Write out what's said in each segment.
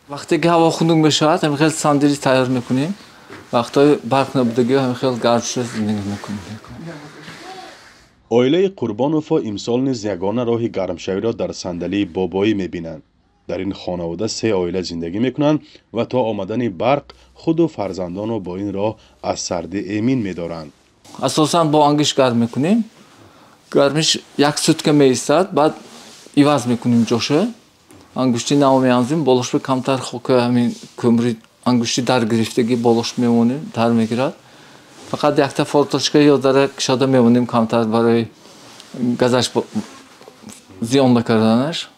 Вақте ки ҳаво хунук мешавад, ҳамин хел сандали тайёр мекунем. Вақтҳои барқ набудагӣ ҳамин хел гарм шуда зиндагӣ мекунем. Оилаи Қурбоновҳо имсол низ ягона роҳи гармшавиро дар сандалии бобоӣ мебинанд. Дар ин хонавода се оила зиндагӣ мекунанд ва то омадани барқ худу фарзандонро бо ин роҳ аз сардӣ эмин медоранд. Асосан бо ангишт гарм мекунем. Гармиш як сутка меистад, баъд иваз мекунем ҷоша. Ангушти нав меанзем, болошба камтар хока ҳамин кӯмри ангушти дар гирифтагӣ болош мемонем, дар мегирад. Фақат якта форточка ё дара кушода мемонем камтар барои газаш зиён накарданаш.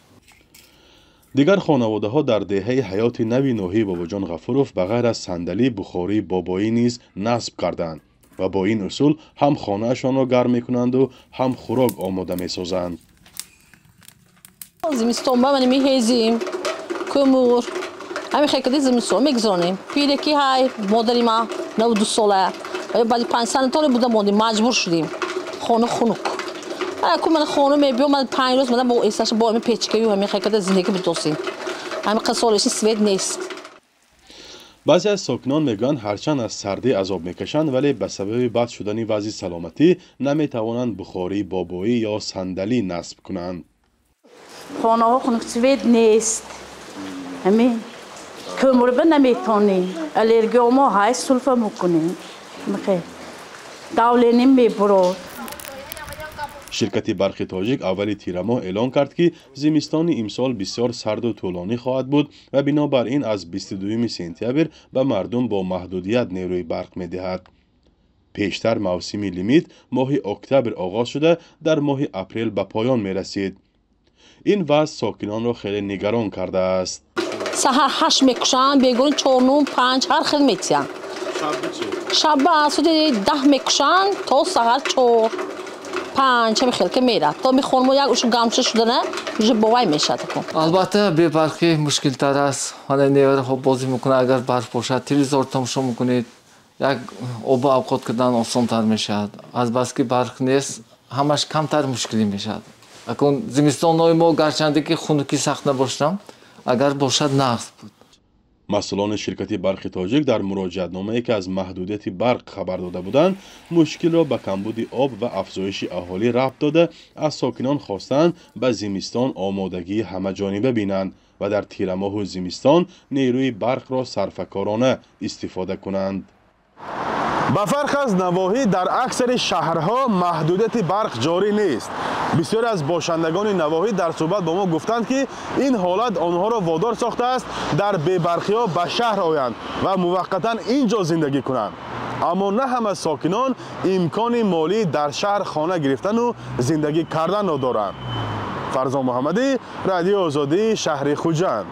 Дигар хонаводаҳо дар деҳаи Ҳаёти нави ноҳияи Бобоҷон Ғафуров ба ғайр аз сандалӣ бухории бобоӣ низ насб карданд ва бо ин усул ҳам хонаашонро гарм мекунанду ҳам хӯрок омода месозанд. Зимистон ба ман меҳезим, кӯмур, ҳамин хел зимистон мегузаронем. Пире ки ҳай модари ма 92 сола, баъди 5 санаторе буда мондем, маҷбур шудем. Хона хунук. Ку ман хона мебиём, ман 5 рӯз ман бо эсаш бо ҳамин печкаю ҳамин хел зиндагӣ бидосем. Ҳамин қасолиши свет нест. Баъзе аз сокинон мегӯянд, ҳарчанд аз сардӣ азоб мекашанд, вале ба сабаби бад шудани вазъи саломатӣ наметавонанд бухории бобоӣ ё сандалӣ насб кунанд. Хонаҳо хунук, свет нест. Ҳамин кӯмурба наметонем. Аллергия мо ҳай, сулфа мекунем. Давление мебурод. Ширкати барқи тоҷик аввали тирамоҳ эълон кард, ки зимистони имсол бисёр сарду тӯлонӣ хоҳад буд ва бинобар ин аз 22 сентябр ба мардум бо маҳдудият нерӯи барқ медиҳад. Пештар мавсими лимит моҳи октябр оғоз шуда, дар моҳи апрел ба поён мерасид. Ин вазъ сокинонро хеле нигарон кардааст. Саҳар 8 мекушанд, бегоҳи 4, 9, 5 ҳар хел метиҳанд. Шаба соати 10 мекушанд то саҳар 4, 5 ҳамин хел ки мерад. То мехонмо як ушу гамша шудана уже бовай мешад. Албатта бебарқӣ мушкилтар аст. Ҳана невараҳо бозӣ мекунад, агар барф бошад, телевизор тамошо мекунед, як обу авқот кардан осонтар мешавад. Азбаски барқ нест, ҳамаш камтар мушкилӣ мешавад. Акун зимистонҳои мо гарчанде ки хунукӣ сахт набошам, агар бошад нағз буд. Масъулони ширкати барқи тоҷик дар муроҷиатномае, ки аз маҳдудияти барқ хабар дода буданд, мушкилро ба камбуди об ва афзоиши аҳолӣ рабт дода, аз сокинон хостанд ба зимистон омодагии ҳамаҷониба бинанд ва дар тирамоҳу зимистон нерӯи барқро сарфакорона истифода кунанд. Ба фарқ аз навоҳӣ, дар аксари шаҳрҳо маҳдудияти барқ ҷорӣ нест. Бисёре аз бошандагони навоҳӣ дар суҳбат бо мо гуфтанд, ки ин ҳолат онҳоро водор сохтааст дар бебарқиҳо ба шаҳр оянд ва муваққатан ин ҷо зиндагӣ кунанд. Аммо на ҳама сокинон имкони молӣ дар шаҳр хона гирифтану зиндагӣ карданро доранд. Фарзон Муҳаммадӣ, Радиои Озодӣ, шаҳри Хуҷанд.